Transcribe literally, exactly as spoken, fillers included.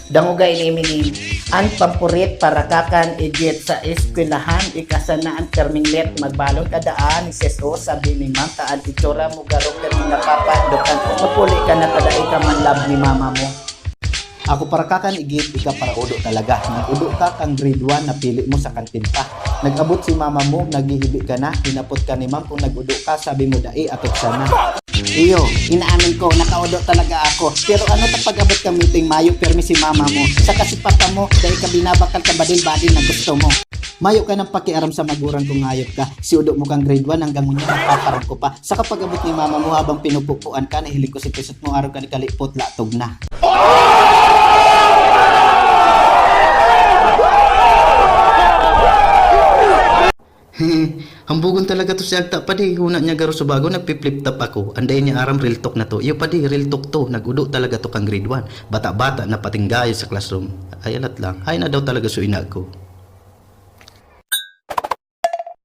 Dangoga ini, Mining. An pampurit parakakan igit sa eskwelahan, ika sana an perming let magbalon ka daan, S S O, sabi ni ma'am, ta an itsura mo garo perming napapaandokan. Mapuli ka na ta dai ka man love ni mama mo. Ako parakakan igit, ika paraudo talaga. Nag-udo ka kan grade one, napili mo sa kantin pa. Nag-abot si mama mo, naghihibi ka na. Hinapot ka ni ma'am kung nag-udo ka, sabi mo, "Dai, atop sana." Iyo, inaamin ko, nakaudo talaga ako. Pero ano ta pag-abot ka meeting, mayo permi si mama mo. Sa kasipatan mo, dai ka binabakal ka badil-badil na gusto mo. Mayo ka nang pakiaram sa magurang kung hayop ka. Si udo mo kang grade one hanggang ngunyan, nagpaparang ko pa. Sa kapag-abot ni mama mo habang pinupupuan ka, nahiling ko si pisot mo, araw ka ni kalipot, latog na. Hambugon talaga to si Agta, padi. Huna niya garo sa bago, nagpi-flip top ako. Anday niya aram, real talk na to. Iyo, padi, real talk to. Nag-udo talaga to kang grade one. Bata-bata na patinggayo sa classroom. Ay, alat lang. Ay na daw talaga so ina ko.